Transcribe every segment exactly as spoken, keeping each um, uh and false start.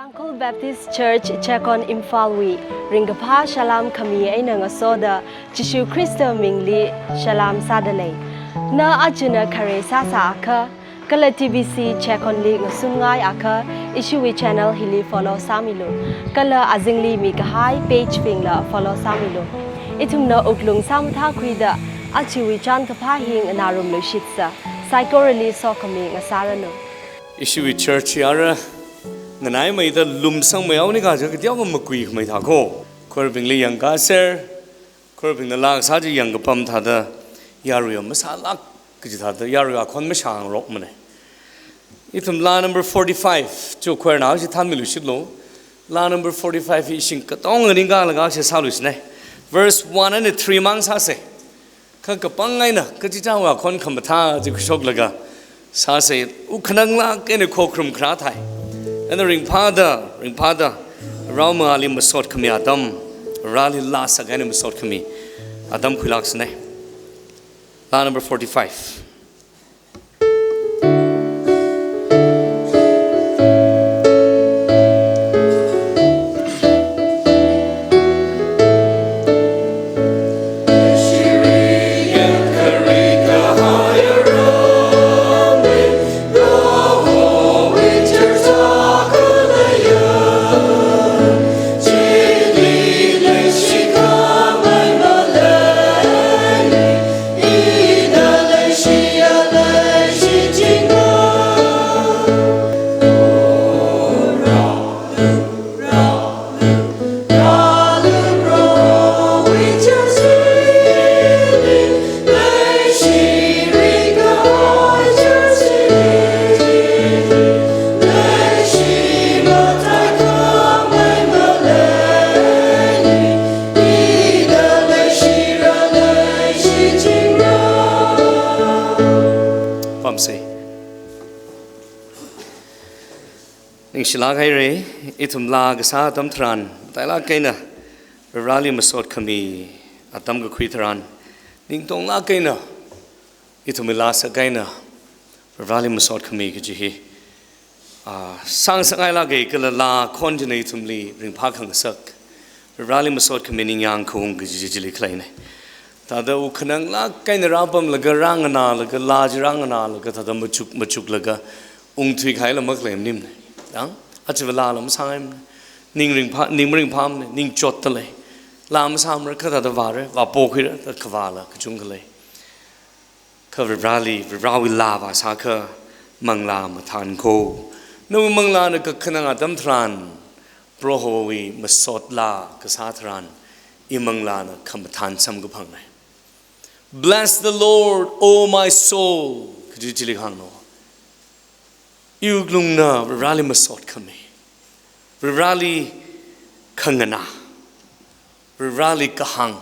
Tangkhul Baptist Church Checkon Imphal wui ringkaphā salām khami eina ngasoda Jishu Khrista mingli salām sādalei. Na achina khare sāsā akha, kala T B C Checkon li ngasungngai akha, ishiwui channel hili follow sāmilu. Kala azingli mikahai page bingla follow sāmilu. Ithumna wuklung sāmathākhuida, achiwui chānkaphā hi nganārumluishitsa. Saikorali sokhami ngasāranu. Ishiwui church hi ara nganaimeida lumsangmei aoni kaja kateokha makuikhamei thākho. Choir bingli yangkāser, choir bingna laa kasā chi yangkapam thāda, yaruiya masālāk kaji thāda, yaruiya khon mashāngarokmana. Ithum laa number forty-five, chu choir na chi thānmiluishitlu. Laa number forty-five hi shing katonga ningkalaga shi sāluishina. Verse one and three mang sāsa. Kha kapang eina, kachichāwui khon khamathā chi khuishoklaga sāsa, wukhananglāk eina khokharum kharā thai. Eina ringphāda, ringphāda, Varewui mangāli masot khami atam, Vareli laa sākahai eina masot khami atam khuilāksina. Laa number forty-five. Pamsa. Ningshilāk haira, ithum laa kasā atam tharan, matailāk eina Vareli masot khami atam kakhui tharan, ningtonglāk eina ithumwui laa sākahai eina Vareli masot khami kaji hi, ah, sāngasakngailāka, kala laa khon china ithumli ringphā khangasak, Vareli masot khami ningyāng khaung kaji chi chili khaleina. Thāda wukhananglāk eina rāpamlaga, rānganālaga, laa chi rānganālaga, thāda machuk, machuklaga ungthuikahaila makhalei maningmana. Yang, achiva laala masāngaimana. Ning ringphā, ning maringphāmana, ning chotdalei. Laa masāmara, kha thāda vāra, vāpokhuira, thāda khavāla kachungkha lei. Kha Vareli, Varewui laa vāsākha manglā mathān kho. Nawui manglāna kakhanang atam tharan, Prohowui masot laa kasā tharan, imanglāna khamathān samkaphangna. "Bless the Lord, O my soul," kaji chili hānglu. Iwuklungna Vareli masot khami, Vareli khanganā, Vareli kahāng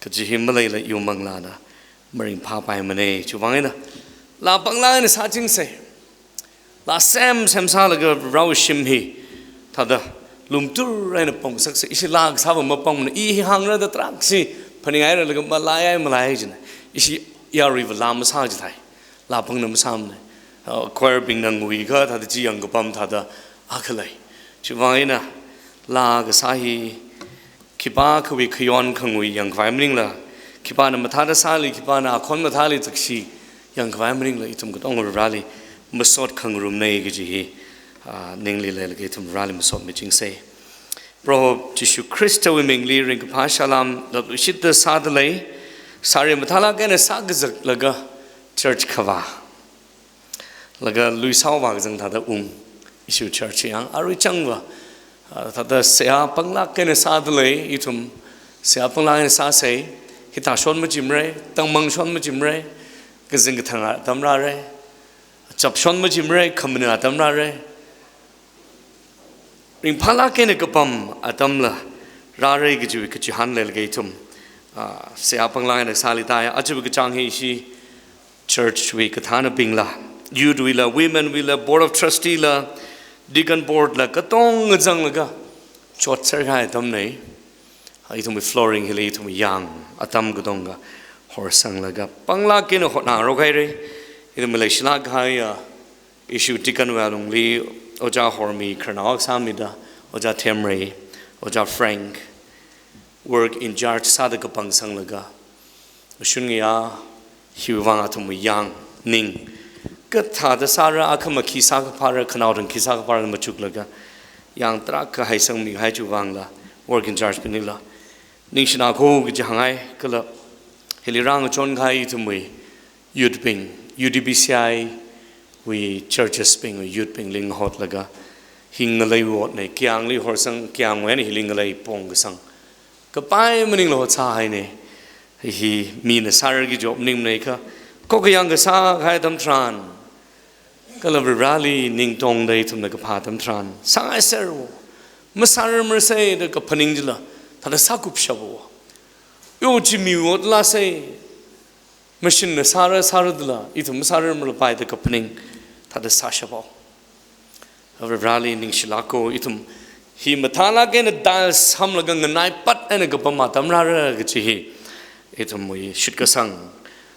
kaji hi maleila iwui manglāna maringphāpaimana. Chiwuivang eina laa panglāk eina sāchingsa. Laa semsem sālaga Varewui shim hi thāda lumtur eina pamngasaksa. Ishi laa kasāva mapamna, i hi hāngra da tarākha phaningairalaga malaiya, malaiya jina. Ishi yaruiva laa masā chithai, laa pangna masāmana. Uh, choir bingna nguikha thāda chi yangkapam thāda akha lei. Chiwuivang eina laa kasā hi khipākhawui khayon khangui yangkhavai maningla, khipāna mathāda sāli, khipāna akhon mathāli zakshi yangkhavai maningla, ithum katonga Vareli masot khangarumna kaji hi, ah, ningli leilaga ithum Vareli masot michingsa. Proho Jishu Khristawui mingli ringkaphā salām lapluishitta sādalei. Sari mathālāk eina sākazaklaga church khavā laga luisao vākazang thāda ung, ishi church yang arui changva, ah, thāda seihā panglāk eina sādalei, ithum seihā panglāk eina sāsa. Hithā shon machimara, tangmang shon machimara, kazing kathang atam rāra, chap shon machimara, khamana atam rāra. Ringphālāk eina kapam atamla rāra kajiwui kachihān leilaga ithum, ah, seihā panglāk eina sāli tai. Achiwui kachāng hi ishi church wui kathānabingla, youth wuila, women wuila, board of trustee la, deacon board la, katonga zanglaga chotser kahai atamna. Ithumwui flooring hili ithumwui yang atam katonga horsanglaga panglāk eina hotngarok haira. Ithumwui leishilāk kahaiya, ah, ishi deacon wui alungli Ojā Hormi khararnao sāmida, Ojā Themrei, Ojā Frank, work in charge sāda kapangsanglaga, shungya hiwui vang athum yangning. Kathāda sāra, akhama khi sākaphāra, khanaothang khi sākaphāra machuklaga, yangtarākha haisangmihai chiwui vangla, work in charge binila ningshina ko kaji hāngngai, kala hili rāngachon kahai ithumwui youth bing, U D B C I wui churches bing, youth bing lingahotlaga, hi ngalei otna, kayāngli horsang, kayāngwui eina hili ngalei pongkasang kapai maningla hotsāhaina. Hi mina sāra kaji job maningmanei kha, kho kayāng kasā kahai atam tharan, kala Varivarāli ningtongda ithumna kaphā atam tharan, sāngai serwo. Masārarmara sai da kaphaning chila, thāda sākupshapwo. Yo chi mi otla sai, machine na sāra sāra dala, ithum masārarmalapai da kaphaning, thāda sāshapwo. Varivarāli ningshilāk ko, ithum hi mathālāk eina dial sāmlaga nganaipat eina kapam atam rāra kaji hi ithumwui shitkasang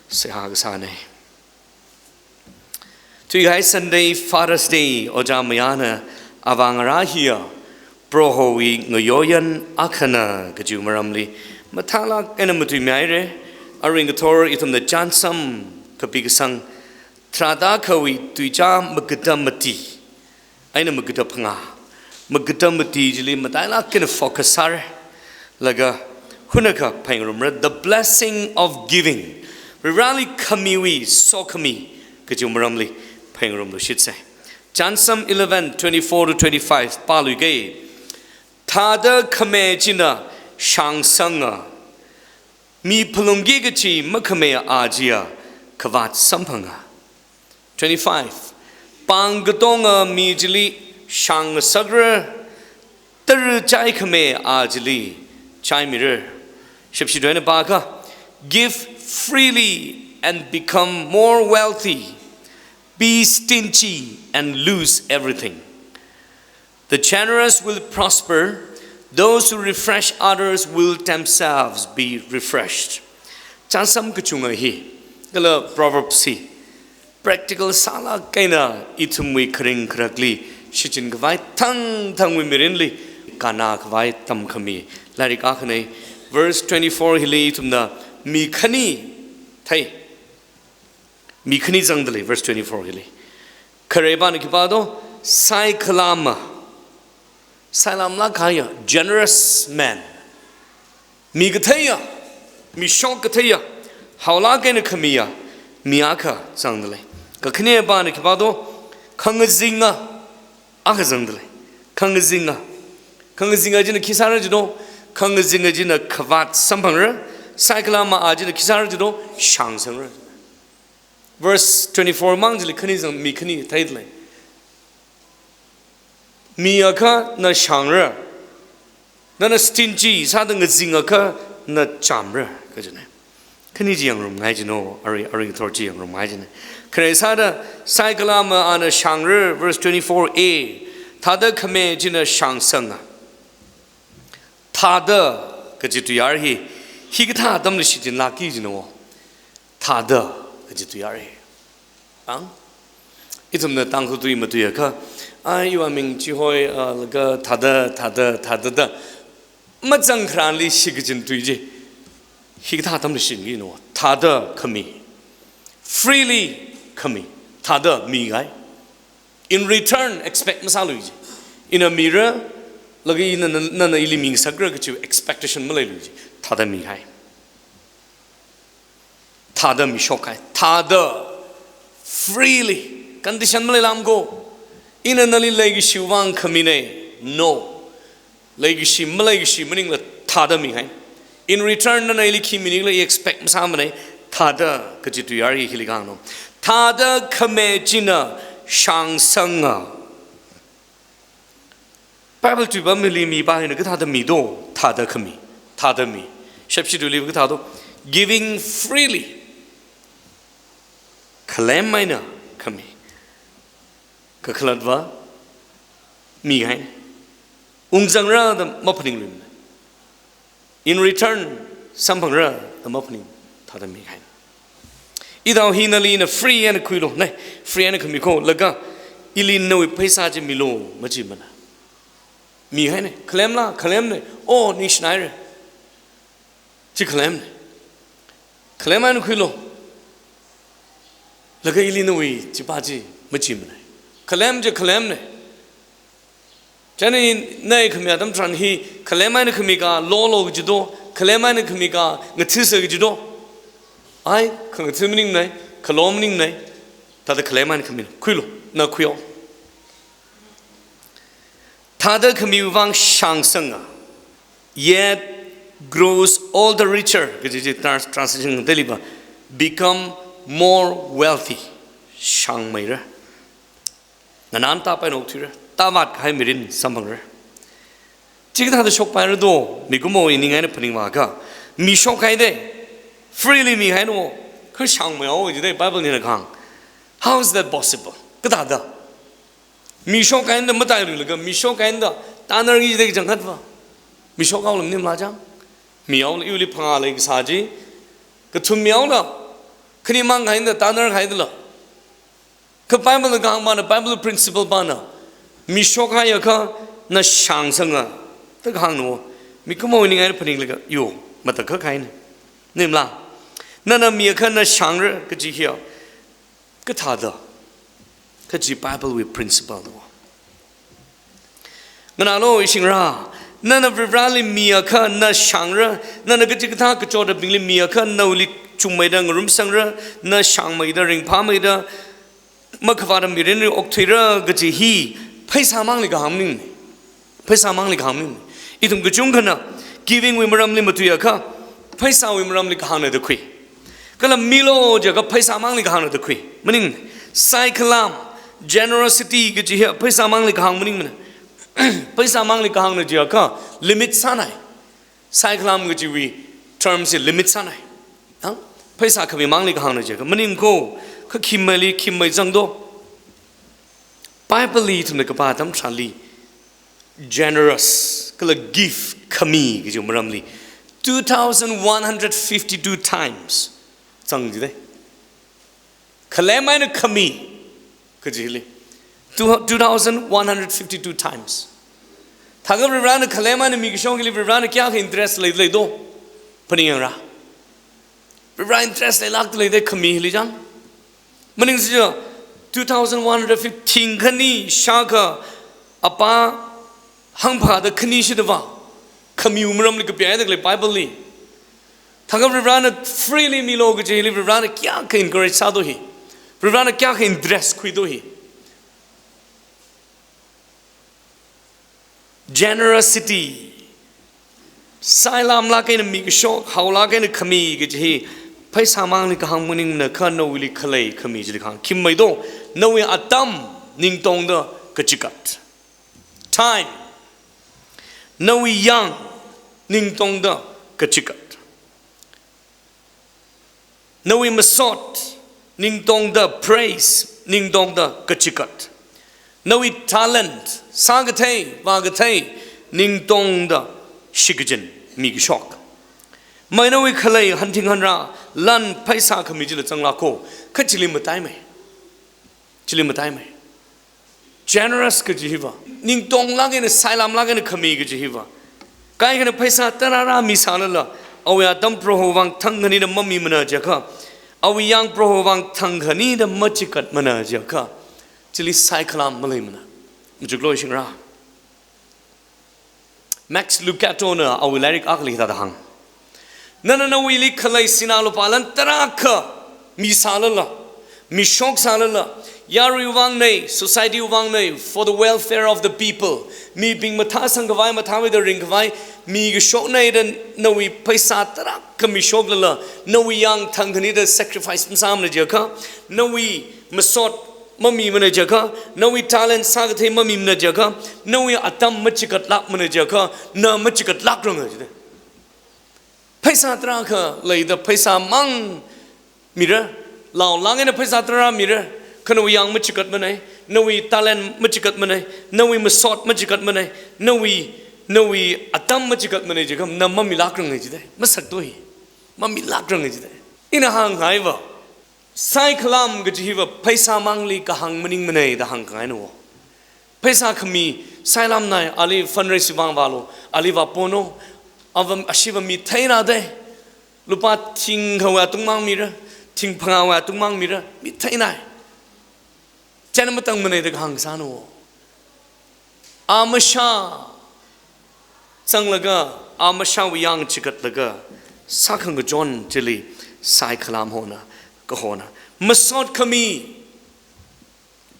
seihā kasānei. Thuikahai Sunday, Father's Day, ojā mayāna avāngarā hiya Prohowui ngayoyan akhana kajiwui maramli mathālāk eina matuimihaira. Arui ngathor ithumna chānsam kapikasang, tharāda akhawui tuichā magada mati eina magada phangā. Magada mati chili matailāk eina focus sāra. Laga hunakha phaningrumra, the blessing of giving. Varivarāli khamiwui sokhami kajiwui maramli phaningrumluishitsei. Chānsam eleven, twenty-four to twenty-five pāluikei. Thāda khami china shāngsanga, mi phalungki kachi makhami a chiya khavāt samphanga. Twenty-five. Pāng katonga mi chili shāngngasakra, tara chaikhami a chili chaimira. Shepshi tuina pākha, give freely and become more wealthy. Be stingy and lose everything. The generous will prosper. Those who refresh others will themselves be refreshed. Chānsam kachunga hi, kala Proverbs hi practical sālāk eina ithumwui kharing kharakli shichin khavai thangthangwui mirinli kānna khavai tamkhami lairik akhanei. Verse twenty-four hili ithumna mi khani thei. Mi khani zangdalei, verse twenty-four hili. Kharepana khipā do, saikalama. Sailamlāk kahaiya, generous man. Mi katheiya, mishok katheiya, haolāk eina khamiya mi akha zangdalei. Kakhanepana khipā do, khangazinga akha zangdalei. Khangazinga. Khangazinga china khi sāra jido, khangazinga china khavāt samphangra, saikalama a china khi sāra jido, shāngsangra. Verse twenty-four mang chili khani zang, mi khani theidalei. Mi akhana shāngra, nana stingy sāda ngazing akhana chāmra kajinei. Khani chi yangrumngai jino, arui, arui ngathor chi yangrumngai jinei. Khare sāda saikalama ana shāngra, verse twenty-four A, thāda khami china shāngsanga. Thāda kaji tuiyār hi, hikathā atamli shichinlākki jino. Thāda kaji tuiyār hi. Ang? Ithumna Tangkhul tui matuiakha, ai, iwui aming chi hoi, ah, laga thāda, thāda, thāda da mazang kharānli shikachin tui chi, hikathā atamli shichinki jino. Thāda khami. Freely khami. Thāda mingai. In return, expect masālui ji. Ina mira, laga ina na, nana ili mingasakra kachi expectation maleilui ji. Thāda mihai. Thāda mishokhai. Thāda freely. Condition maleilāmko. Ina nali leikashiwui vang khaminei. No. Leikashi, maleikashi maningla thāda mihai. In return, nana ili khi miningla i expect masāmanei, thāda kaji tuiyār hi hili kahāngno. Thāda khami china shāngsanga. Bible tuipamli mipā hina kathāda mido, thāda khami, thāda mi. Shepshi tuili kathādo, giving freely. Khalem eina khami. Kakhalatva mihai. Ungzangra da maphaninglui. In return, samphangra da maphaning, thāda mihai. Idao hi nali ina free eina khuilo, nai, free eina khamiko, laga Ili nawui pheisā chi milo, machimana. Mihaina, khalemla, khalemna, oh, ningshinaira. Chi khalemna. Khalem eina khuilo. Laga ili nawui chipa chi machimana. Khalem chi khalemna. Chieina nana khami atam tharan hi, khalem eina khami ka lolo kaji do, khalem eina khami ka ngathasa kaji do. Ai, khangatha maningmana, khalo maningmana. Thāda khalem eina khami, khuilo, na khuiyo. Thāda khamiwui vang shāngsanga, yet grows all the richer, kaji chi trans-, translation deliver, become more wealthy. Shāngmeira. Nganān tāpaina okthuira, tāvātkahai mirin samphangra. Chikathā thāda shokpaira do, mikumowui ning eina phaningvāakha. Mishokhaida, freely mihaina, kha shāngmeihaowa jida Bible lina kahāng. How is that possible? Kathāda? Mishokhaida matailuilaga, mishokhaida tānarki jida kachangkhatva. Mishokhaola maningmala chang. Mihaola iwuili phangā leikasā chi. Kathum mihaola, khanimang haida tānarhaidala. Kha Bible kahāng pāna, Bible principle pāna, mishokhaiakha na shāngsanga, da kahāngna, mikumowui ning eina phaninglaga, yo, matakhak haina. Maningmala? Nana miakha na shāngra kaji hiya, kathāda? Kaji Bible wui principle na. Nganālu ishingra, nana Varivarāli miakha na shāngra, nana kachikathā kachotbingli miakha nawuili chungmeida ngarumsangra, na shāngmeida ringphāmeida, makhavāta mirinli okthuira kaji hi, pheisāmangli kahāng maning. Pheisāmangli kahāng maning. Ithum kachungkhana, giving wui maramli matuiakha, pheisāwui maramli kahāngna da khui. Kala milo jiakha pheisāmangli kahāngna da khui. Maning, saikhalam, generosity kaji hi pheisāmangli kahāng maningmana. Pheisāmangli kahāngna jiakha limit sānai. Saikhalam kajiwui term chi limit sānai. Ang, pheisā khamimangli kahāngna jiakha maning ko, kha khimmeili khimmei zangdo. Bible li ithumna kapā atam tharanli, generous, kala give khami kaji maramli, two thousand one hundred fifty-two times zang jida. Khalem eina khami kajili, two, two thousand one hundred fifty-two times. Thākha Varivarāna khalem eina mikashok hili Varivarāna kayākha interest lei, leido? Phaningyāngra. Varivarā interest leilākda leida khami hili chang. Maningsi ja, two thousand one hundred fifty, thing khani shākha apā hangphāda khani shidava, khamiwui maramli kapihaida khalei Bible li. Thākha Varivarāna freely milo kajili Varivarāna kayākha encourage sādo hi. Varivarāna kayākha interest khuido hi. Generosity. Sailamlāk eina mikashok, haolāk eina khami kaji hi, pheisāmangli kahāng maningmana, kha nawuili khalei khami chili kahāng. Khimmeido, nawui atam ningtongda kachikat. Time. Nawui yāng ningtongda kachikat. Nawui masot ningtongda, praise ningtongda kachikat. Nawui talent, sākathei, vākathei ningtongda shikachin, mikashok. Mai nawui khalei hanthing hanra, lan pheisā khami chila zanglāko, kha chili mataimei. Chili mataimei. Generous kaji hiva, ningtonglāk eina, sailamlāk eina khami kaji hiva, kaikhana pheisā tarāra misālala, awui atam Proho vang thangkhanida mamimana jiakha, awui yāng Proho vang thangkhanida machikatmana jiakha, chili saikhalam maleimana. Machuklo ishingra. Max Lucado na awui lairik akhali hithāda hāng. Nana nawuili khalei sinā lupā lan tarākha misālala, mishoksālala, yarui vangna, society vangna, for the welfare of the people, mibing mathāsangkhavai, mathāmeida ringkhavai mikashokna da nawui pheisā tarākha mishoklala, nawui yāng thangkhanida sacrifice masāmana jiakha, nawui masot mamimana jiakha, nawui talent sākathei mamimana jiakha, nawui atam machikatlākmana jiakha, na machikatlākranga jida. Pheisā tarākha leida pheisāmang mira, laolāk eina pheisā tarāra mira, kha nawui yāng machikatmana, nawui talent machikatmana, nawui masot machikatmana, nawui, nawui atam machikatmana jiakha, na mamilākranga jida. Masakdo hi. Mamilākranga jida. Ina hānghaiva, Saikhalam kaji hiva pheisā mangli kahāng maningmana da hāngkhangaina wo. Pheisā khami sailamnai, ali fundraise vang vālu, ali vāponu, ava ashiva mi theina de. Lupā thingkhawui atungmang mira, thingphangāwui atungmang mira, mi theinai. China matangmana da kahāng sāna wo. A mashā zanglaga, a mashāwui yāng chikatlaga, sākhangachon chili saikhalam hona, kahona. Masot khami,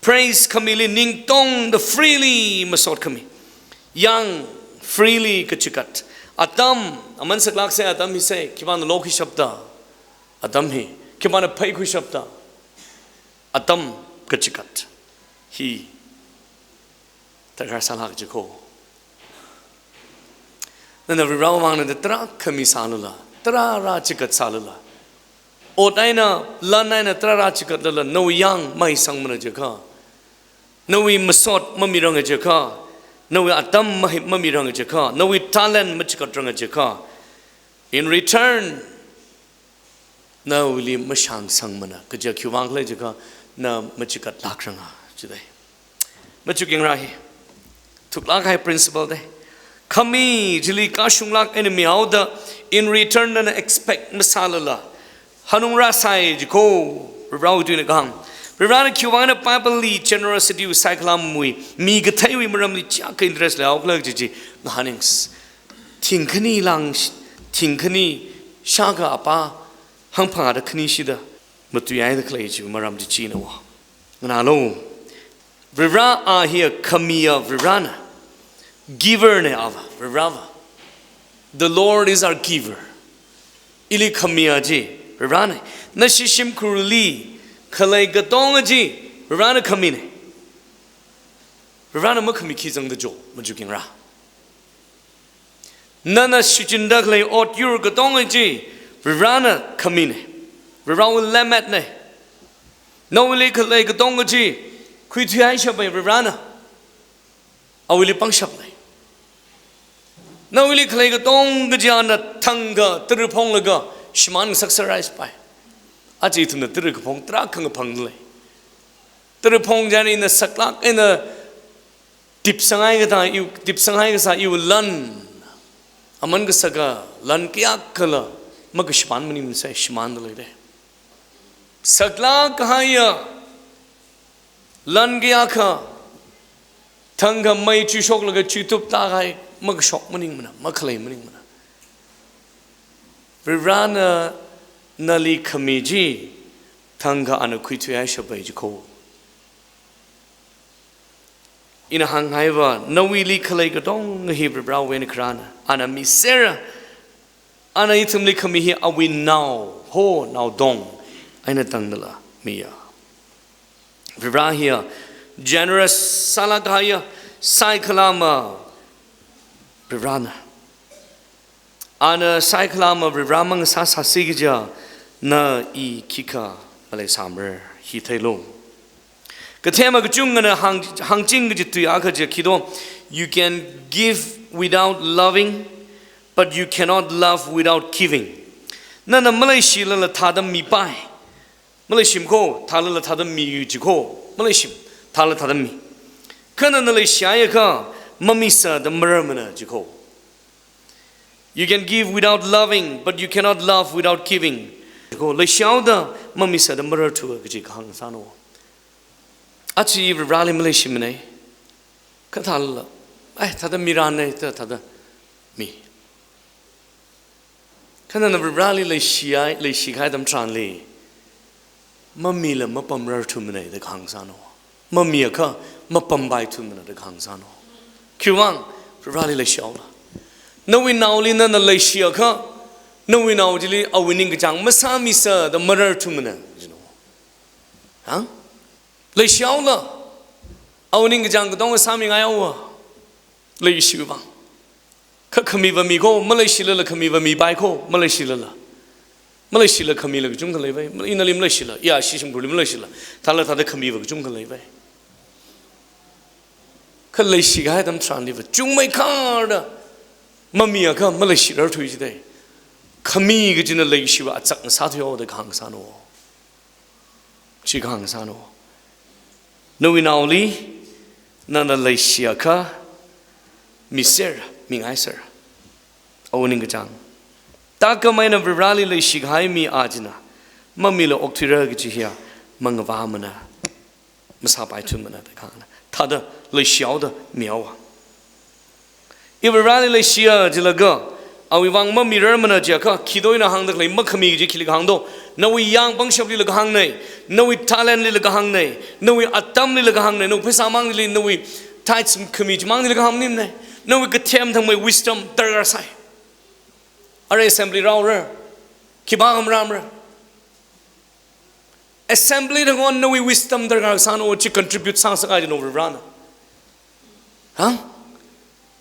praise khamili ningtongda freely masot khami. Yāng freely kachikat. Atam, aman saklāksa atam hi se, khipāna lokhuishapta. Atam hi, khipāna pheikhuishapta. Atam kachikat. Hi darkar sālāk jiko. Nana Varewui vang nada tarākha mi sālala, tarāra chikat sālala, ot eina, lan eina tarāra chikatlala, nawui yāng maisangmana jiakha, nawui masot mamiranga jiakha, nawui atam mahi-, mamiranga jiakha, nawui talent machikatranga jiakha, in return, nawuili mashāngsangmana, kaja khiwui vang khala jiakha, na machikatlākranga jidai. Machukyāngra hi. Thuklāk kahai principle dai. Khami chili kashunglāk eina mihaoda, in return nana expect masālala, hanungra sai jiko, Varewui tuina kahāng. Varena khiwui vang eina Bible li generosity wui saikhalamwui, mi katheiwui maramli chiyākha interest leihao khala kaji chi ngahānings. Thingkhani lang sh-, thingkhani shākha apā hangphangāda khani shida matuihaida khalei chiwui maram chi china wo. Nganālu. Vare a hiya khamiya Varena. Giver na ava, Vareva. The Lord is our giver. Ili khamiya chi Varena. Nashi shimkhurli khalei katonga chi Varena khamina. Varena makhami khi zangda jo, machukyāngra. Nana shichinda khalei ot yur katonga chi Varena khamina. Varewui lemmetna. Nawuili khalei katonga chi khuithuihaishapai Varena. Awuili pangshap lei. Nawuili khalei katonga chi ana thangkha tara phonglaga shimān ngasakser haishapai. Aja ithumna tara kaphong tarākha ngaphang lei. Tara phong china saklāk eina tipsanghai kathā iwui, tipsanghai kasā iwui lan, aman kasaka lan kayākhala makashimān maningmana sai shimānda leida. Saklāk kahaiya lan kayākha thangkha mei chuishoklaga chuituptā kahai makashok maningmana, makhalei maningmana. Varena nali khami chi thangkha ana khuithuihaishapai jiko. Ina hānghaiva, nawuili khalei katonga hi Varewui eina kharāna, ana misera, ana ithumli khami hi awui nao, ho naodong eina tangdala miya. Vare hiya generous sālāk kahaiya, saikhalama Varena. Ana saikhalama Vare mang sāsāsi kaja, na i khikha maleisāmara hi theilu. Kathema kachungana hāng, hāngching kaji tui akha chi khi do, you can give without loving, but you cannot love without giving. Nana maleishilala thāda mipai. Maleishim ko, thālala thāda mi jiko. Maleishim, thālala thāda mi. Kha nana leishihaiakha, mamisāda mararmana jiko. You can give without loving, but you cannot love without giving. Ko leishihaoda mamisāda mararthu kaji kahāng sāna wo. Aja Vareli maleishimana. Kha thālala, ai, thāda mirāna, thā, thāda mi. Kha nana Vareli leishihai, leishikahai atam tharanli, mamila mapamrarthumana da kahāng sāna wo. Mamiakha mapampaithumana da kahāng sāna wo. Khiwuivang, Vareli leishihaola. Nawui naoli nana leishiakha, nawui nao chili awui ningkachāng masāmisāda mararthumana jina wo. Hāng? Leishihaola. Awui ningkachāng katonga sāmingaihaowa. Leishiwui vang. Kha khamiva mi ko, maleishilala khamiva mipai ko, maleishilala. Maleishila khamila kachungkha leivai. Inali maleishila, ya, ishi shimkhurli maleishila, thālala thāda khamiva kachungkha leivai. Kha leishikahai atam tharanliva chungmeikharda mamiakha maleishirarthui jidai. Khami kajina leishiwui achak ngasāthuihaowa da kahāng sāna wo. Chi kahāng sāna. Nawui naoli nana leishiakha, miser, mingaiser. Awui ningkachāng. Tākam eina Vareli leishikahai mi a china mamila okthuira kaji hiya mangavāmana, masāpaithumana da kahāngna. Thāda leishihaoda mihaowa. I Vareli leishiya jilaga, awui vang mamirarmana jiakha, khi eina hāngda khalei makhami kaji khili kahāng do. Nawui yang pangshaplila kahāngna, nawui talent lila kahāngna, nawui atamlila kahāngna, nawui pheisāmangli, nawui tithes khami chimangli kahāng maningmana, nawui kathem thangmei wisdom darkar sai. Ara assembly rāhaora, khipākha marāmara. Assembly tangkhon nawui wisdom darkar sāna, chi contribute sāngasak haida no Varena. Ha?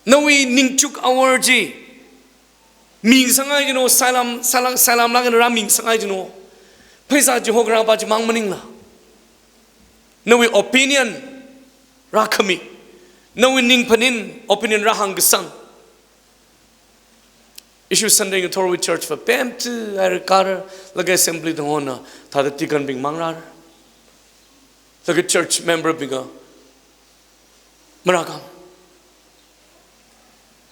Nawui ningchuk awor chi mingasang haida no, sailam, sailam, sailamlāk eina rāmingasang haida no. Pheisā chi hokrapa chimang maningla. Nawui opinion rākhami. Nawui ningphanin opinion rāhāngkasang. Ishi Sunday ngathorwui church va pemchihaira, kar, laga assembly tangkhonna thāda deaconbing mang rāra. Laga church memberbingva marākam.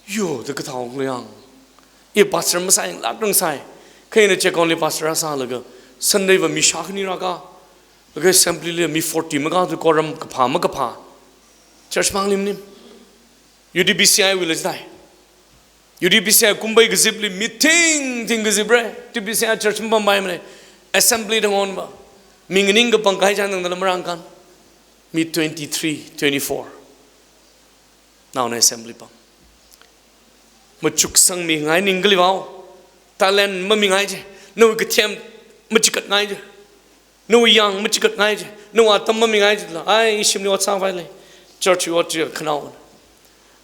Yo, da kathā ong liang. I pastor masāyanglāk rāngsai. Kha ina check only pastor sālaga Sunday va mi shākhani rāka. Laga assembly li mi forty makāthu, quorum kaphā makaphā. Church mang lim nim. U T B C I wuila jidai. U T B C I kumbai kazipli mi thingthing kazipra. U T B C I church mapampaimana. Assembly tangkhon va mi nganing kapang kahai chān tangdala marāngkan. Mi twenty-three, twenty-four. Naona assembly pam. Machuksangmingai ning kali vao. Talent mamingai je. Nawui kathem machikatngai je. Nawui yang machikatngai je. Nawui atam mamingai jila. Ai, i shimli ot sāvai lei. Church wui ot chi khanaowa.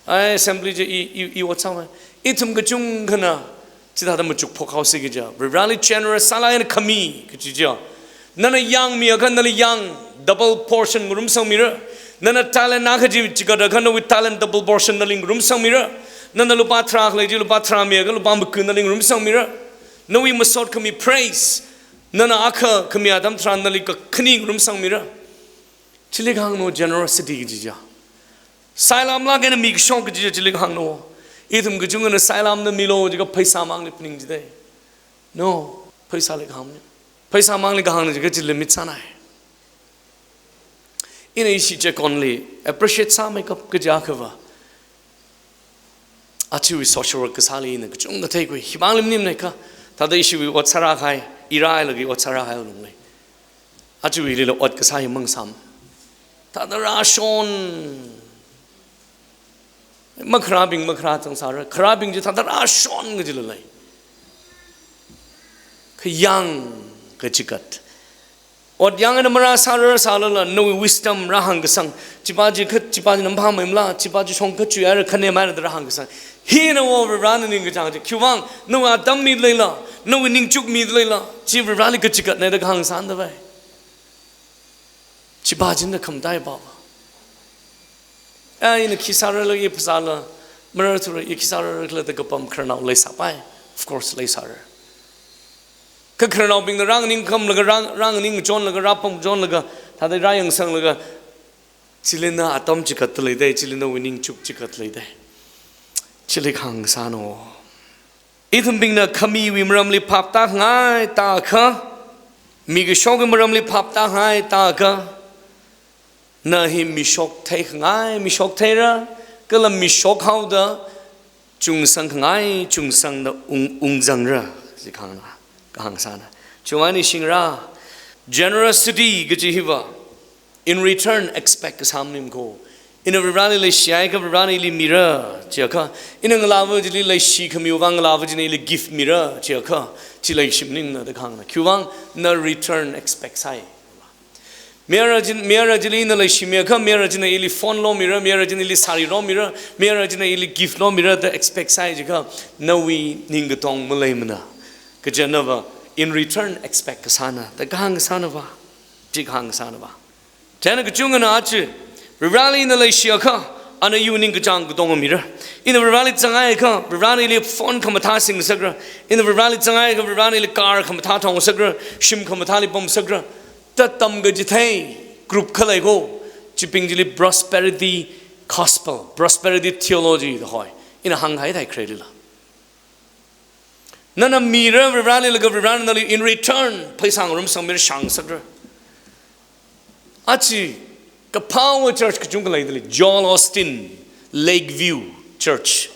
Ai, assembly chi i, i, i ot sāvai. Ithum kachungkhana chithāda machuk phokhaosi kaja. Vareli generous sālāk eina khami kaji ja. Nana yang miakha nali yang double portion ngarumsangmira. Nana talent akha chi chikatakha nawui talent double portion nali ngarumsangmira. Nana lupā tharā khalei chi lupā tharā miakha lupā maku nali ngarumsangmira. Nawui masot khami praise, nana akha khami atam tharan nali kakhani ngarumsangmira. Chili kahāng no generosity kaji ja. Sailamlāk eina mikashok kaji ja chili kahāng no. Ithum kachungkhana sailamna milo jiakha pheisāmangli phaning jidai. No, pheisāli kahāng maning. Pheisāmangli kahāng jiakha chili mitsānai. Ina ishi check only appreciate sāmeikap kaja kha va. Achiwui social work kasāli ina kachungkha theikhui. Himang lim nimnei kha. Thāda ishiwui ot sārākahai, i rāhailaga ot sārāhai lungli. Achiwuilila ot kasā hi mangsam. Thāda rāshon. Makharābing makharā chang sāra. Kharābing chi thāda rāshon kajila lei. Khayang kachikat. Ot yang eina marāsārar sālala, nawui wisdom rāhāngkasang. Chipa chi kha, chipa chi nampha maimla, chipa chi shongkha chuihaira, khanemaira da rāhāngkasang. Hina wo Varena ningkachāng chi. Khiwuivang, nawui atam mida leila, nawui ningchuk mida leila, chi Vareli kachikatna da kahāng sānda vai. Chipa china khamataipa va. Ai, ina khi sārarla, i phasāla mararthura, i khi sārarla da kapam khararnao leisāpai. Of course, leisāra. Kha khararnaobingna rānganing khamlaga, rāng, rānganing chonlaga, rāpam chonlaga, thāda rāyangsanglaga, chili na atam chikatda leidai, chili nawui ningchuk chikatda leidai. Chili kahāng sāna. Ithumbingna khamiwui maramli phap tākhangai tākha, mikashokki maramli phap tākhangai tākha, na hi mishok theikhangai mishok theira, kala mishok haoda chungsangkhangai chungsangda ung, ungzangra, chi kahāngna, kahāng sāna. Chiwuivang ningshingra, generosity kaji hiva, in return, expect kasā maning ko. Ina Vareli leishihaiakha Varena ili mira, chiakha. Ina ngalāva chili leishikhamiwui vang ngalāva china ili gift mira, chiakha. Chi leishi maningna da kahāngna. Khiwuivang na return expect sāi. Mayara chi, mayara chili ina leishimiakha, mayara china ili phone lomira, mayara china ili sari lomira, mayara china ili gift lomira da expect sāi jiakha, nawui ningkatong maleimana. Kaja nava, in return expect kasāna, da kahāng sānava. Chi kahāng sānava. Chieina kachungkhana aja, Vareli ina leishiakha, ana iwui ningkachāng katonga mira. Ina Vareli zanghaiakha, Varena ili phone khamathā singasakra. Ina Vareli zanghaiakha, Varena ili car khamathā thongasakra. Shim khamathāli pamsakra. Tatam kachithei group khalei ko, chibing chili prosperity gospel, prosperity theology da hoi. Ina hānghai thai khalei lila. Nana mira Varivarali laga Varivarana nali in return pheisā ngarumsangmira, shāngsakra. Achi kaphāwui church kachungkha leidalei. Joel Osteen, Lakeview Church.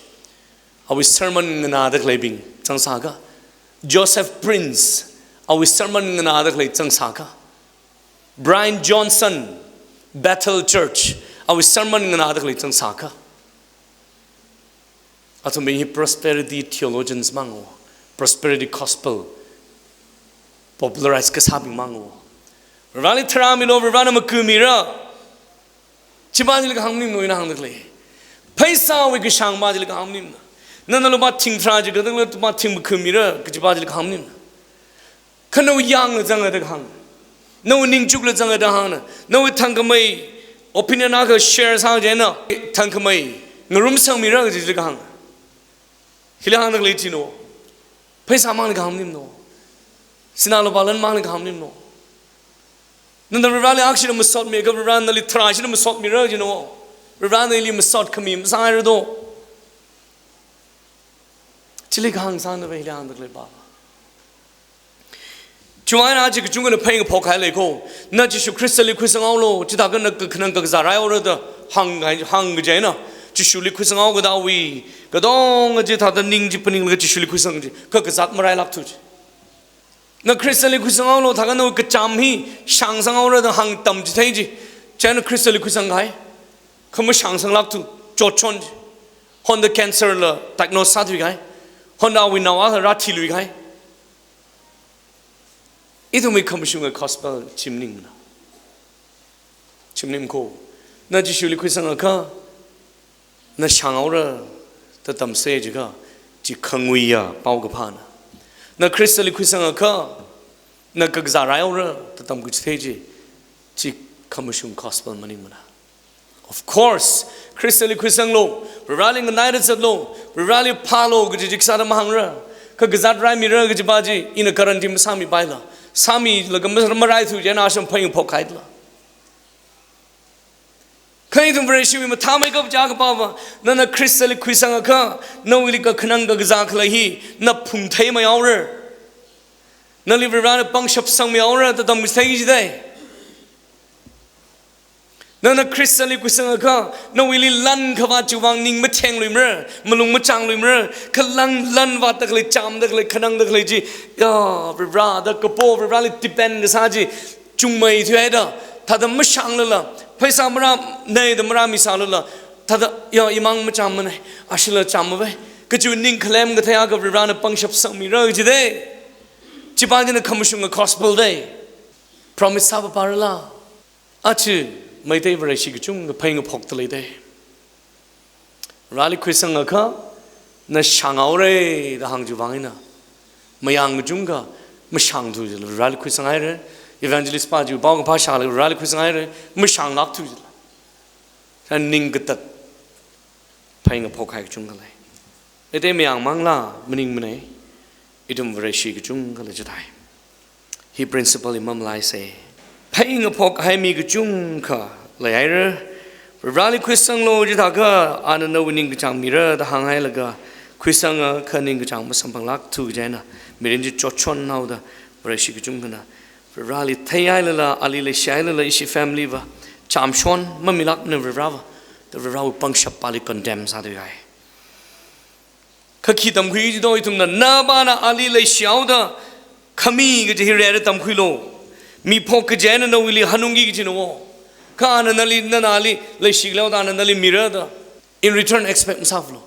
Awui sermon nganāda khaleibing zangsāka. Joseph Prince, awui sermon nganāda khalei zangsāka. Brian Johnson, Bethel Church, awui sermon nganāda khalei zangsāka. Athumbing hi prosperity theologians māngwo, prosperity gospel popularize kasābing māngwo. Varivarali tharā milo, Varivarana maku mira. Chipā chili kahāng maningmano ina hāngda khalei. Pheisāwui kashāng pā chili kahāng maningmana. Nana lupā thing tharā chi kathāda lupā thing maku mira, kachipā chili kahāng maningmana. Kha nawui yāngla zanga da kahāng. Nawui ningchukla zanga da hāngna. Nawui thangkhamei opinion akha share sā chieina, thangkhamei ngarumsangmira kaji chili kahāng. Hili hāngda khalei chino. Pheisā mangli kahāng maningmano. Sinā lupā lan mangli kahāng maningmano. Nana Varivarali akshina masotmi, kha Varivarana nali tharā shina masotmira chino. Varivarana ili masot khami masāngaira do. Chili kahāng sāna vai hili hāngda khalei pā. Chiwui eina aja kachungkhana phei ngaphok hailei ko. Na Jishu Khristali khuisanghaolo, chithākha na kakhanang kakazā raihaora da hāng, hāng kaji eina, Jishuli khuisanghaokada awui katonga chi thāda ning chi phaninglaga Jishuli khuisang chi, kha kazāt marailākthu chi. Na Khristali khuisanghaolo, thākha nawui kachām hi shāngsanghaora da hāng atam chithei chi, chieina Khristali khuisang kahai. Kha mashāngsang lākthu, chotchon chi. Honda cancer la diagnose sāthui kahai. Honda awui naowa rāthilui kahai. Ithumwui khamashunga gospel chi maningmana. Chi maning ko. Na Jishuli khuisangakha, na shānghaora da tamsa jiakha, chi khanguiya paokaphāna. Na Khristali khuisangakha, na kakazā raihaora da tamkachithei chi, chi khamashung gospel maningmana. Of course, Khristali khuisanglo, Varivarali nganaida zatlo, Varivarali phālo kaji chi kasāda mahāngra. Kha kazāt raimira kaji pā chi ina guarantee masāmipaila. Sāmilaga ma-, maraithu chieina asham phei ngaphok haila. Kha ithum Vareshiwui mathāmeikap chi akha pāva, nana Khristali khuisangakha, nawuili kakhanang kakazā khalei hi na phungthei maihaora. Nali Varivarana pangshap sangmihaora da tamkachithei jidei. Nana Khristali khuisangakha, nawuili lan khavāt chiwui vang ning mathengluimara, malung machāngluimara, kha lan, lan vātda khalei, chāmda khalei, khanangda khalei chi, ya, Varivara da kapo, Varivarali depend kasā chi chungmeithuihaida, thāda mashānglala, pheisā marānei da marāmisālala, thāda, ya, imang machāmmanei, ashila chāmmavai kaji ningkhalem kathei akha Varivarana pangshap sangmira jidei. Chipā china khamashunga gospel dei. Promise sāpaparala. Aja Meitei Vareshi kachungkha phei ngaphokda leidei. Varivarali khuisangakha, na shānghaorei da hāng chiwui vang eina, mayang kachungkha mashāngthu jila, Varivarali khuisanghaira, evangelist pā chiwui paokaphā shālaga Varivarali khuisanghaira, mashānglākthu jila. Chieina ning katat phei ngaphok hai kachungkha lei. Meitei mayang mangla maningmanei, ithum Vareshi kachungkhala chithāi. Hi principle hi mamalaisa. Phei ngaphok hai mi kachungkha leihaira. Varivarali khuisanglo chithākha, ana nawui ningkachāng mira da hānghailaga, khuisangakha ningkachāng masamphanglākthu kaji eina, mirin chi chotchonhaoda, Vareshi kachungkhana Varivarali theihailala, ali leishihailala, ishi family va chāmshon mamilākmana Varivarava da Varivarawui pangshap pāli condemn sāthuihai. Kha khi tamkhui jido ithumna, navāna ali leishihaoda khami kaji hi rere tamkhuilo. Miphok kaji eina nawuili hanungki kajina wo. Kha ana nali, nana ali leishikhala da ana nali mira da in return expect masāphalung.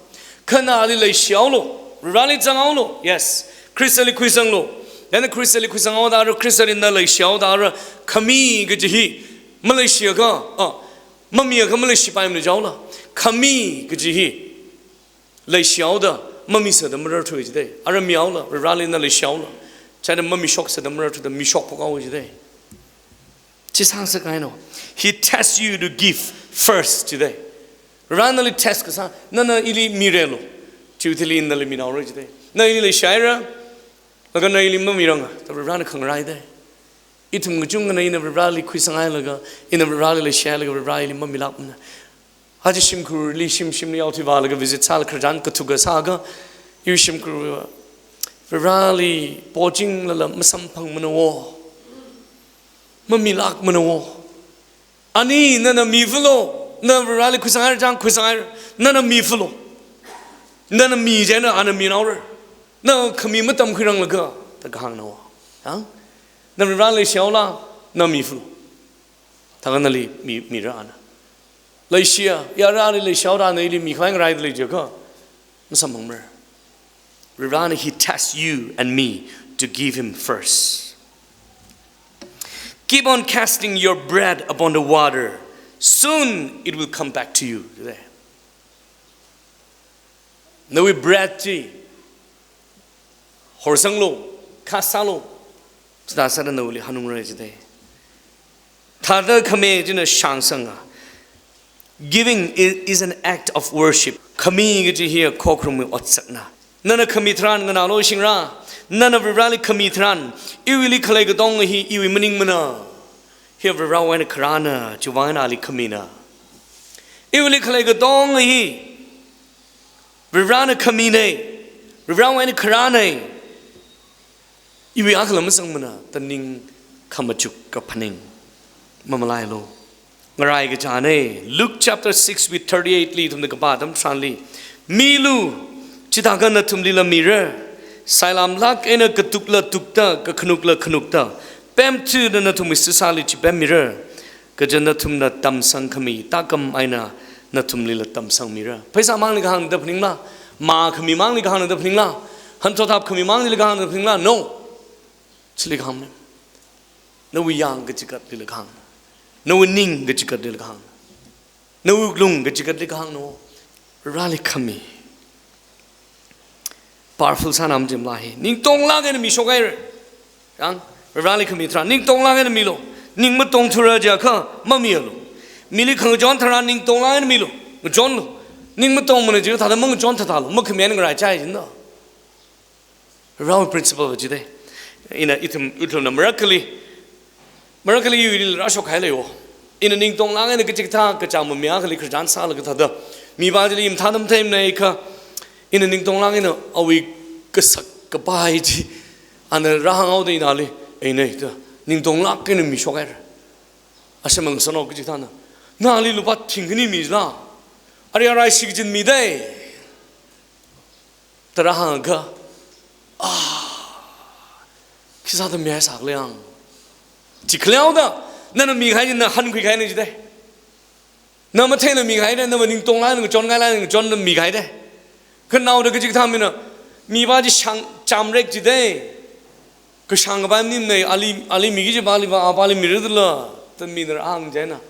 Kha na ali leishihaolo, Varivarali zanghaolo, yes. Khristali khuisanglo. Then Khristali khuisanghaoda ara, Khristali na leishihaoda ara, khami kaji hi maleishiakha, ah, mamiakha maleishipaimana jihaola. Khami kaji hi leishihaoda mamisāda mararthui jidei. Ara mihaola, Varivarali na leishihaola. Chieina mamishoksāda mararthuda mishokphok haowa jidei. Chi sāngasak kahaina. He tests you to give first jidei. Varivarana nali test kasā, nana ili mirelo, chiwui thili nali minaora jidei. Na ili leishihaira, laga na ili mamiranga da Varivarana khangarai dei. Ithum kachungkhana ina Varivarali khuisangailaga, ina Varivarali leishihailaga Varivarali mamilākmana. Aja shimkhurli shimshimli yaothui vālaga visit sālaga khararchan kathuka sāakha, iwui shimkhur Varivarali pochinglala masamphangmana wo. Mamilākmana wo. Ani nana mifalu, na Varivarali khuisanghai chang khuisanghai, nana mifalu. Nana mi chieina ana minaora. Na khami matamkhuiranglaga, da kahāngna wo. Yang? Na Varivarali leishihaola, na mifalu. Thākha nali mi, mira ana. Leishiya, yarali leishihaora na ili mikhavai ngaraida lei jiakha, masamphangmara. Varivarana, he tests you and me to give him first. Keep on casting your bread upon the water. Soon it will come back to you. Today. Nawui bread chi horsanglu, cast sālu. Chithā sāda nawuili hanungra jide. Thāda khami china shāngsanga. Giving i-, is an act of worship. Khami kaji hi khokharumwui otsakna. Nana khami tharan nganālu shingra. Nana Varivarali khami tharan, iwuili khalei katonga hi iwui maningmana. Hi Varivarawui eina kharāna, chiwui vang eina ali khamina. Iwuili khalei katonga hi Varivarana khamina, Varivarawui eina kharāna. Iwui akhala masangmana, da ningkhamachuk kaphaning. Mamalailu. Ngarai kachāna. Luke chapter six verse thirty-eight li ithumna kapā atam tharanli, milu, chithākha nathumlila mira. Sailamlāk eina katukla tukta, kakhanukla khanukta, pemthuda nathumwui sisāli chipemmira. Kaja nathumna tamsangkhami tākam eina nathumlila tamsangmira. Pheisā mangli kahāngna da phaningla, mā khami mangli kahāngna da phaningla, hanthot hap khami mangli kahāngna da phaningla, no. Chili kahāngna. Nawui yang kachigatlila kahāngna. Nawui ning kachigatlila kahāngna. Nawui wuklung kachikatli kahāngna. Vareli khami. Powerful sānam jimla hi. Ningtonglāk eina mishokhaira. Yang, Vareli khami tharan ningtonglāk eina milu. Ning matongthura jiakha mamialu. Mili khangachon tharan ningtonglāk eina milu. Ngachonlu. Ning matongmana jiakha thāda mangachon thāthālu. Makhami eina ngaraichai jina. Varewui principle va jide. Ina ithum, ithumna marakhali, marakhali iwuili rāshokhailei wo. Ina ningtonglāk eina kachikathā kachāng mami akhali khararchan sālaga thāda, mipā chili mathāda matheimana kha, ina ningtonglāk eina awui kasak kapai chi ana rāhānghaoda inali, eina da ningtonglāk eina mishokhaira. Ashe mang sano kachikathāna, nali lupā thingkhani mila, ari arai shikachin midei. Tara hāngakha, ah, khisāda mihaisākhala yang. Chikhaleoda, nana mikahai china hankhuikahaina jide. Na matheila mikahai de, na va ningtonglāk eina ngachonngailāk eina ngachonda mikahai de. Khanaoda kachikathā mina, mipā chi shāng chāmrek jide. Kashāng kapai maningmana, ali, ali miki kajiva ali va, apāli mira dala, da mina rāhāng chieina.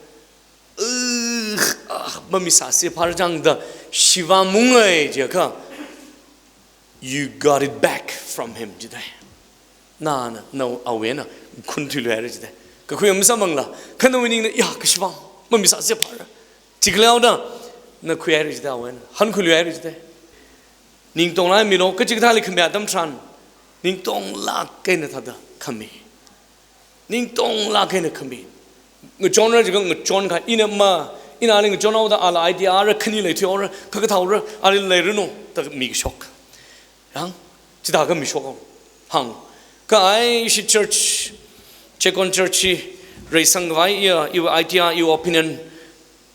Ugh, ah, mamisāsi phar chang da, shiva mungai jiakha, you got it back from him jide. Nana, na awui eina khunthuiluihaira jide. Kakhui masāmangla, kha nawui ningna, ya, kashiva, mamisāsi phar. Chikhaleoda, na khuihaira jide awui eina, hankhuiluihaira jide. Ningtonglāk milu, kachikathāli khami atam tharan, ningtonglāk eina thāda khami. Ningtonglāk eina khami. Ngachonra jiakha ngachonkha, ina ma, ina ali ngachonhaoda ala idea ra khani leithuihaora, kakathāora, ali leiranu, da mikashok. Yang, chithākha mishok hāng. Kha ai ishi church, Checkon church hi, reisangkhavai iya, iwui idea, iwui opinion,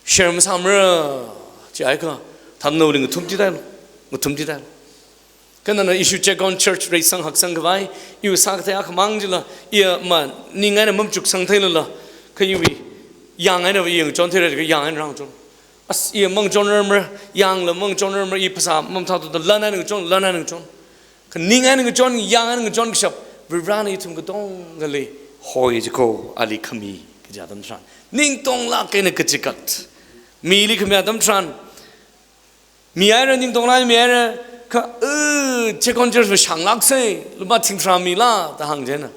share masāmara, chiakha, thāda nawuili ngathum tidailu, ngathum tidailu. Kha nana ishi Checkon church reisang haksangkhavai, iwui sākathei akhamang chila, iya ma, ning eina mamachuk sangtheilala, kha iwui, yang eina va iya ngachontheira jiakha yang eina rāngachon. As, iya mangachonrarmara, yangla mangachonrarmara, i phasā mamathāthuda lan eina ngachon, lan eina ngachon. Kha ning eina ngachon, yang eina ngachon kashap, Varena ithum katongali hoi jiko, ali khami kaji atam tharan. Ningtonglāk eina kachikat. Mili khami atam tharan. Mihaira ningtonglāk mihaira, kha, eh, Checkon church va shānglāksei, lupā thingtharā mila, da hāng chieina.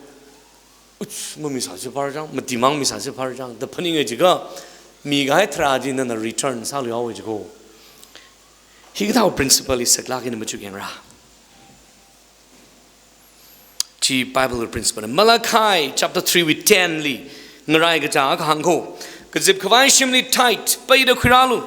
Uch, mamisāsi phar chang, matimang misāsi phar chang, da phaninga jiakha, mikahai tharā chi nana return sāluihaowa jiko. Hikathāwui principle hi saklāk eina machukyangra. Chi Bible principle. Malachi chapter three wui ten li ngarai kaja kahāng ko. Kazip khavai shimli tithe paida khuirālu.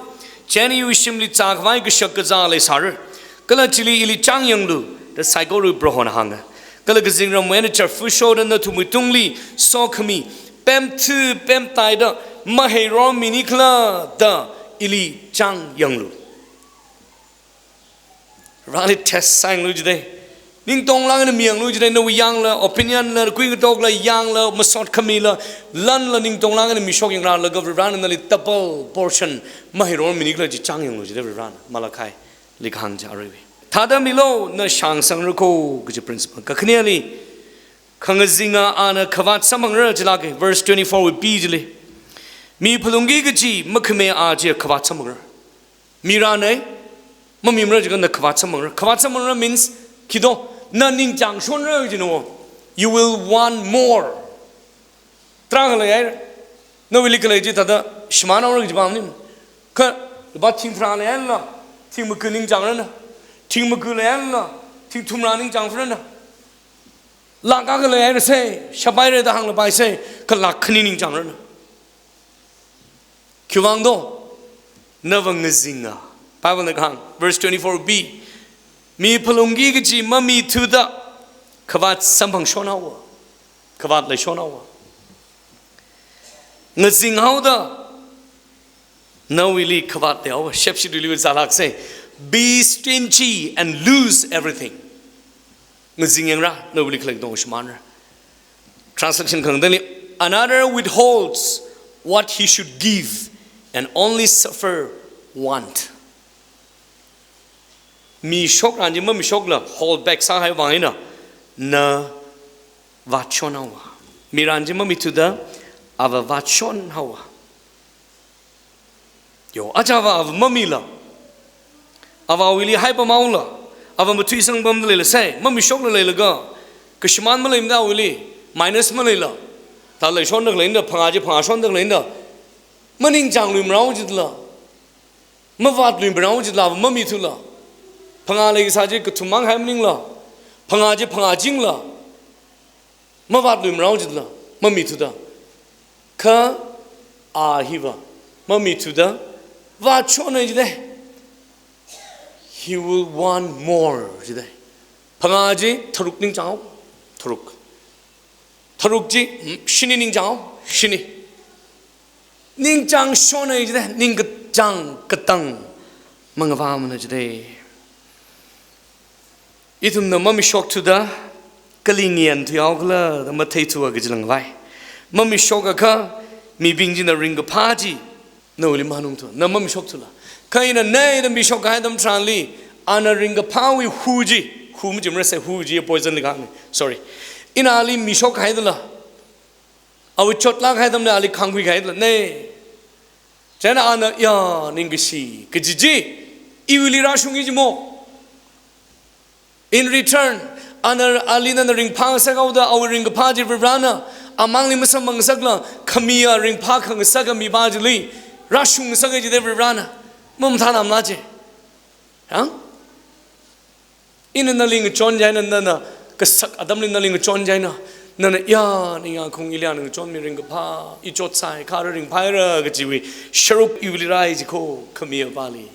Chieina iwui shimli zākhavai kashak kazā leisāra. Kala chili ili chāngyanglu, da saikora Prohona hānga. Kala kazingramwui eina chārfu shoda nathumwui tungli sokhami pemthu pemtaida maheiror mi nikhala da ili chāngyanglu. Rāli test sāyanglu jidai. Ningtonglāk eina miyanglu jidai, nawui yangla, opinion la, kuingatokla, yangla, masot khamila, lanla ningtonglāk eina mishokyangra laga Varivarana nali double portion maheiror mi nikhala chi chāngyanglu jidai Varivarana. Malachi li kahāng chi aruiwui. Thāda milu, na shāngsangra ko kaji principle. Kakhaneli, khangazinga ana khavāt samphangra jilāka, verse twenty-four wui B chili. Mi phalungki kaji makhamea chi khavāt samphangra. Mirana, mamimara jiakha na khavāt samphangra. Khavāt samphangra means khi do, na ningchāng shonra jino. You will want more. Tarākha leihaira. Nawuili khalei chi thāda shimānhaora kaji pamni. Kha, lupā thing pharā leihailala, thing maga ningchāngra na. Thing maga leihailala, thing thumrā ningchāngra na. Lakh akha leihaira se, shaphaira da hānglapai se, kha lakh khani ningchāngra na. Khiwuivang do, nava ngazinga. Bible na kahāng, verse twenty-four B, mi phalungki kaji mamithuda khavāt samphangshonhaowa. Khavāt leishonhaowa. Ngazinghaoda nawuili khavāt leihaowa. Shepshi duli zalak se, be stingy and lose everything. Ngazingyangra, nawuili khalei katonga shimānra. Translation khangateili, another withholds what he should give and only suffer want. Mishokran chi mamishokla hold back sāhai vang eina, na vātshonhaowa. Miran chi mamithuda, ava vātshonhaowa. Yo, aja ava, ava mamila, avawuili haipamhaola, ava mathuisang pamda leila se, mamishokla leilaga, kashimān maleimada awuili, minus maleila, thā leishonda khaleina, phangā chi phangā shonda khaleina, maningchāngluimarao jitla, mavātluimarao jitla, ava mamithula, phangā leikasā chi kathummang hai maningla, phangā chi phangā chingla, mavātluimarao jitla, mamithuda. Kha a hiva mamithuda vātshona jidai. He will want more jidai. Phangā chi tharuk ningchānghao, tharuk. Tharuk chi, mm, shini ningchānghao, shini. Ningchāngshona jidai, ningkachāng katang mangavāmana jidai. Ithumna mamishokthuda kali ngayānthuihaokhala da matheithuwa kajilang vai. Mamishoka kha mibing china ringkaphā chi nawuili manungthu, na mamishokthuda. Kha ina neida mishokkahai atam tharanli, ana ringkaphāwui hu chi, hu machimara se, hu chi poison li kahāngna. Sorry. Ina ali mishokkahaidala, awui chotlākkahai atamli ali khangkhuikahai dalane. Chieina ana, ya, ningkashi kaji chi iwuili rāshungi jimo. In return, ana ali nana ringphāngasakhaoda awui ringkaphā chi Varivarana amangli masamphangngasakla, khamiya ringphākhangasaka mipā chili rāshungngasaka jidai Varivarana. Mamathānamala chi. Hang? Ina nali ngachon chieina, nana kasak atamli nali ngachon chieina, nana, ya, ningyāngkhaung, ili ana ngachonmi ringkaphā, i chotsai, khara ringphāra kajiwui sharuk iwuili rāi jikho, khami apāli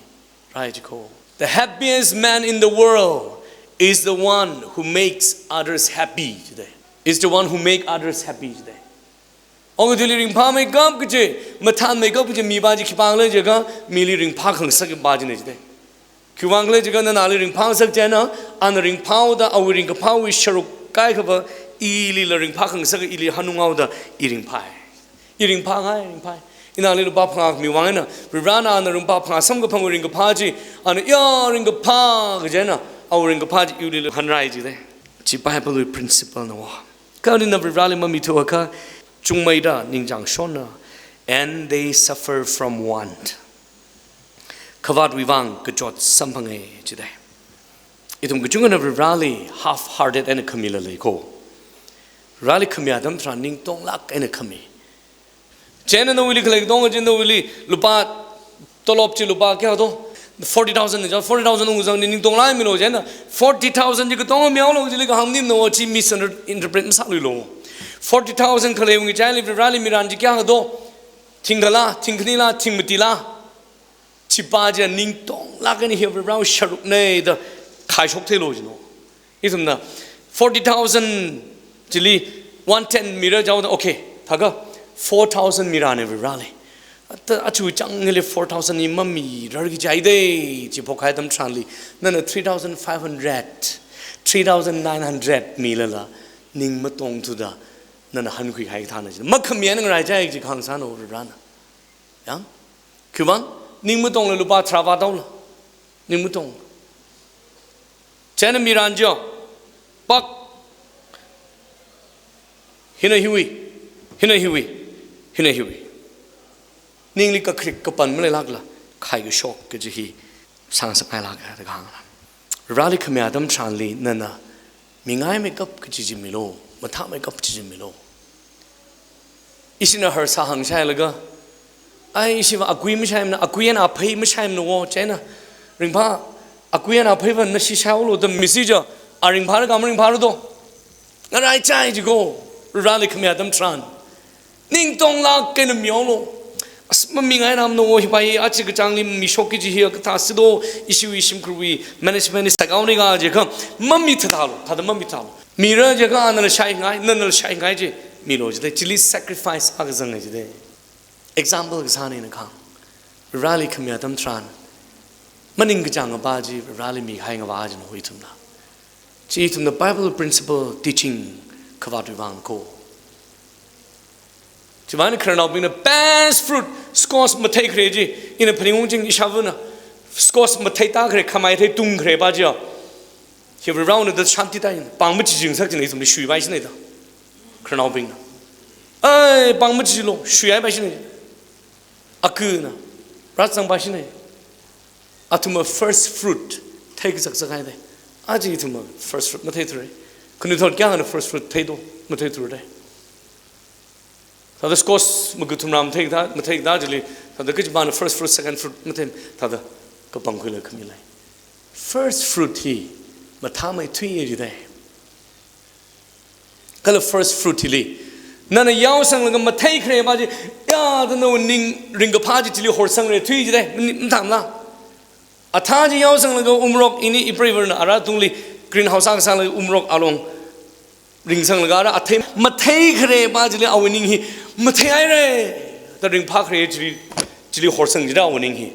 rāi jikho. The happiest man in the world is the one who makes others happy jidai. Is the one who make others happy jidai. Ong athumli ringphāmeikap kaji, mathānmeikap kaji mipā chi khipākhala jiakha, mili ringphākhangasak pā china jidai. Khiwuivang khala jiakha nana ali ringphāngasak chieina, ana ringphāhaoda awui ringkaphāwui sharuk kaikhava ilila ringphākhangasak, ili hanunghaoda i ringphāi. I ringphāngai, ringphāi. Ina ali lupā phangā khami vang eina, Varivarana ana ringphā phangā samkaphangwui ringkaphā chi, ana ya ringkaphā kaji eina, awui ringkaphā chi iwuilila hanrai jidai. Chi Bible wui principle na wo. Kha ina Varivarali mamithuakha, chungmeida ningchāngshona, and they suffer from want. Khavātwui vang kachot samphange jidai. Ithum kachungkhana Varivarali half-hearted eina khamila leikho. Varivarali khami atam tharan ningtonglāk eina khami. Chieina nawuili khalei katonga chi nawuili lupā tolop chi lupā kayā do? Forty thousand ni jao, forty thousand ungzang ni ningtonglā milu jina. Forty thousand ji katonga mihaolu jili kahāng maningmana, chi misinterpret masāluilu. Forty thousand khalei ungi chili Vareli miran ji kayākha do? Thingkhalā, thingkhanilā, thingmatilā? Chipa chi ningtonglāk eina hi Varewui sharukna da khaishok theilu jina. Ithumna forty thousand chili one tenth mira jaoda, okay, thākha four thousand mirana Vareli. Ata achu chang ngili four thousand hi mamirarki jai de, chi phokhai atam tharanli, nana three thousand five hundred, three thousand nine hundred milala, ning matongthuda, nana hankhui hai thāna jina. Makhami eina ngarai jai chi kahāng sāna Varena. Yang? Khiwuivang, ning matongla lupā tharā vātaola. Ning matong. China miran jo. Pak. Hina hiwui. Hina hiwui. Hina hiwui. Ningli kakrik kapan maleilākla, khai kashok kaji hi sāngasakngailāka da kahāngna. Vareli khami atam tharanli nana mingaimeikap kaji chi milu, mathāmeikap kaji chi milu. Ishina harsa hāngshailaga, ai, ishiva akui mashaimana, akui eina aphei mashaimana wo, china ringphā, akui eina apheiva nashi shaihaolu da misi jo, a ringphāra kha maringphāra do? Ngarai chai jiko, Vareli khami atam tharan. Ningtonglāk eina mihaolu. As mamingainamana wo hipa hi, achi kachāngli mishokki kaji hi kathā si do, ishiwui shimkhurwui management hi sākhaoni kha jikha, mamithālu, thāda mamithālu. Mira jikha anala shaingai, nanala shaingai chi milu jida, chili sacrifice akha zangngai jida. Example kasāna ina kahāng. Vareli khami atam tharan, maningkachāng ngapa chi Vareli mihai ngapa jina ithumna. Chi ithumna Bible principle teaching khavātwui vang ko. Chiwuivang khararnaobingna best fruit, squash matheikhare chi, ina phaningungching ishāvana, squash matheitākhare, khamai theitungkhare pa chi ya. Hi Varena da shanti tāin, pāng machiching sak china ithumli shuipai shina da. Khararnaobingna. Ai, pāng machichilu, shuihaipai shina. Akuna, ratsangpai shina. Athumva first fruit theikazakzak haida. Aja ithumva first fruit matheithura. Khanuithot kayākhana first fruit theido, matheithura da. Thāda squash magu thumram theida, matheida chili, thāda kachipāna first fruit, second fruit mathei, thāda kapangkhuila khamila. First fruit hi mathāmeithuiya jida. Kala first fruit hili nana yaosanglaga matheikhare pa chi, ya, da nawui ning ringkaphā chi chili horsangra thuijida, mani, mathāmala. Athā chi yaosanglaga umrok ini ipreivarna ara tungli greenhouse akha sālaga umrok along ringsanglaga ara athei matheikhare pa chili awui ning hi matheihaira da ringphākhare chili, chili horsang jida awui ning hi.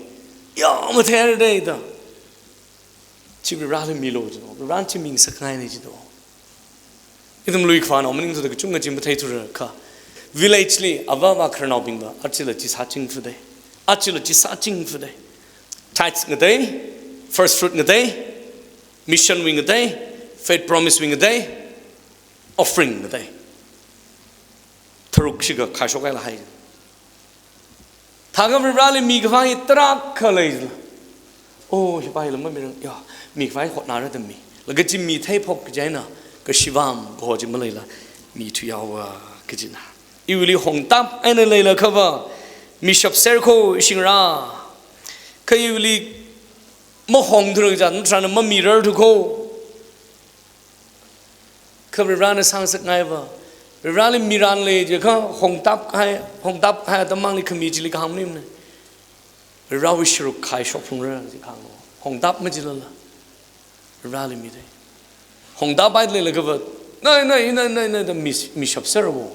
Ya, matheihaira da. Chi Vareli milu jida, Varena chi mingasakngaina jida. Ithum lui khavānao maningthuda kachungkha chi matheithura kha. Village li avāva khararnaobingva, achila chi sāchingthuda. Achila chi sāchingthuda. Tithes ngatei, first fruit ngatei, mission wui ngatei, faith promise wui ngatei, offering ngatei. Tharuk shikha khaishokhaila hai. Thākha Vareli mikhavā hi tarākha leila. Oh, hipa hila mamirang, ya, mikhavā hi hotnara da mi. Laga chi mi theiphok kaji eina, kashivam kaho chi maleila, mithuihaowa kajina. Iwuili hongtap eina leilakhava, mishapser ko ishingra. Kha iwuili mahongthura kaja, ngarāna mamirarthu ko. Kha Varena sāngasakngaiva, Vareli miranle jikha hongtap kahai, hongtap kahai atam mangli khami chili kahāng maningmana. Varewui sharuk khaishokphungra ji kahānglo. Hongtap machilala, Vareli mida. Hongtap haida leilakhava, nai, nai, nai, nai, nai, da mi, mishapserwo.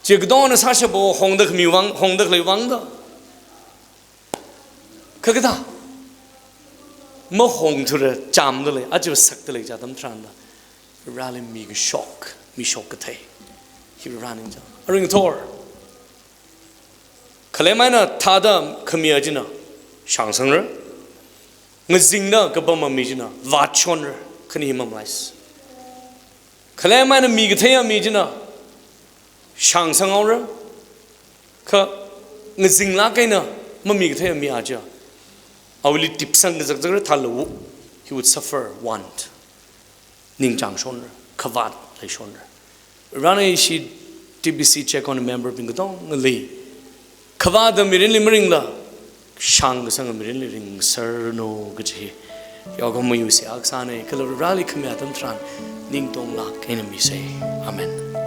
Chi katongana sāshapwo, hongda khami vang, hongda khalei vang da. Kha kathā, mahongthura chamda lei, aja sakda lei kaja atam tharanla, Vareli mikashok, mishok kathei. Hi Varena ningchāng. Aring thor. Khalem eina thāda khamiya china shangsangra. Ngazingda kapama mi china vātshonra. Khani hi mamalaisa. Khalem eina mi katheiya mi china shangsanhaora, kha ngazinglāk eina mami kathei mi aja, awuili tipsang kazakzakra thālawuk, he would suffer want. Ningchāngshonra, khavāt leishonra. Rana ishi T B C Checkon member bing katongali, khavātda mirinli maringla, shāngkasang mirinli ringserranu kaji hi. Yaokahomawui seihā kasāna, kala Vareli khami atam tharan ningtonglāk eina misei. Amen.